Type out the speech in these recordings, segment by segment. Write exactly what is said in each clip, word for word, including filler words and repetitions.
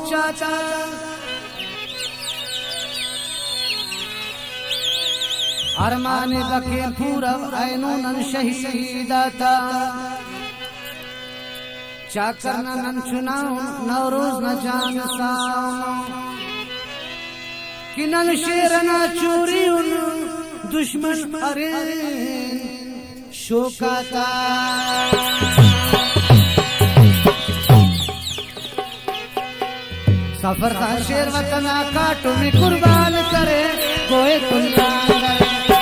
چاتا۔ ارمان بکے پورو اینو نن شہید آتا۔ چاکر نا نن چناؤن نوروز نا جان ساؤن۔ کہ نن شیر ئنا چوری ان دشمن ارین شوکاتا۔ سفر خان شیر وطن آ کاٹم قربان کرے، گوئے کلان کرے۔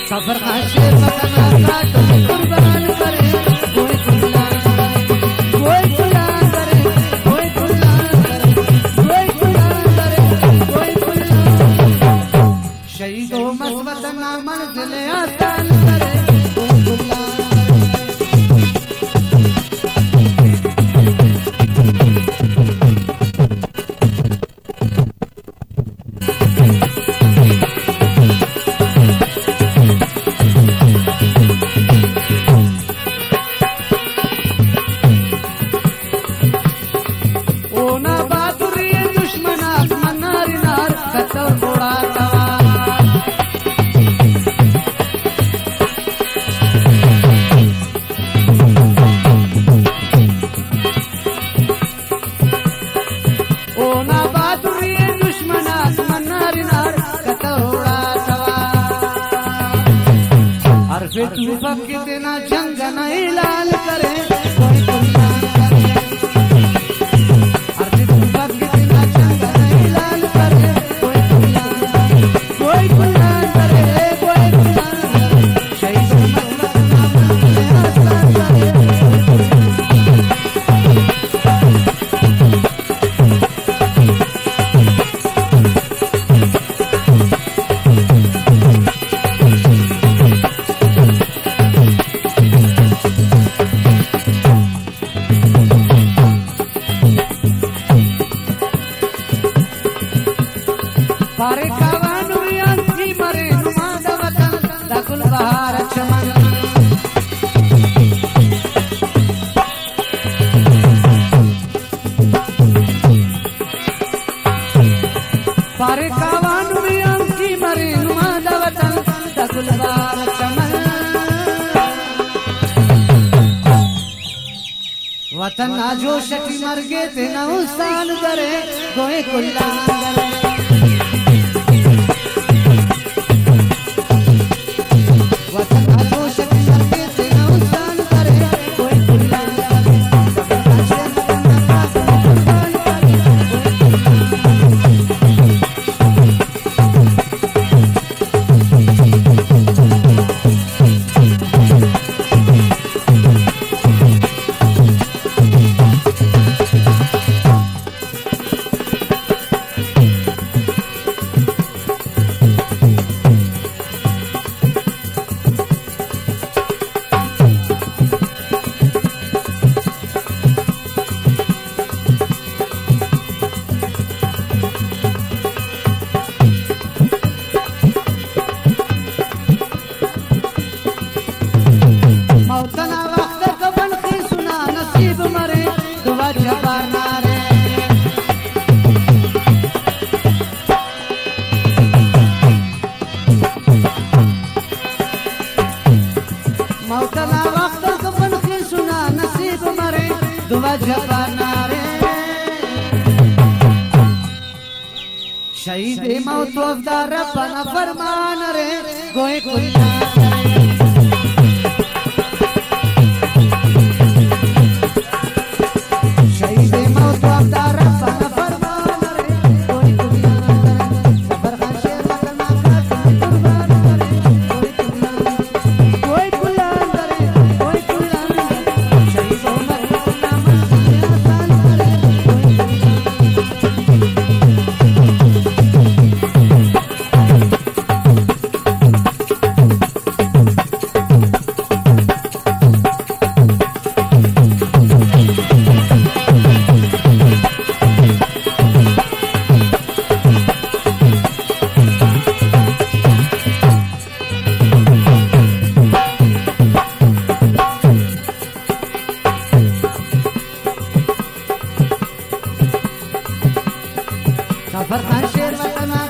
سفر خان شیر وطن آ کاٹم قربان کرے، گوئے کلان کرے، گوئے کلان کرے، گوئے کلان کرے، گوئے کلان کرے، گوئے کلان کرے۔ شہید و مس وطن نا منزل آسان کرے۔ اونا بہادری ءِ دشمن آک منار انار کتو گڑا توا۔ اونا بہادری ءِ دشمن آک منار انار کتو گڑا توا۔ ہر فے توپک تینا جنگ نا اعلان کرے، کوئی کلان کرے۔ ہر جس وقت تینا جنگ نا اعلان کرے، کوئی کلان کرے، کوئی کلان کرے، کوئی کلان کرے۔ شہید مس وطن نا منزل آسان کرے۔ پارے کاوان نوریان ای مرے نما دا وطن دا گل بہار چمن۔ پارے کاوان نوریان ای مرے نما دا وطن دا گل بہار چمن۔ وطن نا جوش اٹی مرگے تینا استان درے، گوئے کلان درے۔ وطن نا جوش اٹی مرگے تینا استان درے، گوئے کلان درے۔ موت ئنا وخت کفن خیسنا نصیب مرے، دعا جبار نارے۔ موت ئنا وخت کفن خیسنا نصیب مرے، دعا جبار نارے۔ شہید موت و افدار رب نا فرمان ارے، گوئے کلان ارے۔ شہید موت و افدار رب نا فرمان ارے، گوئے کلان ارے۔ سفر خان شیر وطن نا قاتل قربان ارے، گوئے کلان ارے۔ کوئی کلان کرے، کوئی کلان کرے، شہید عمر نا منزل آسان کرے، کوئی کلان کرے۔ غفر خان شیر وطن آ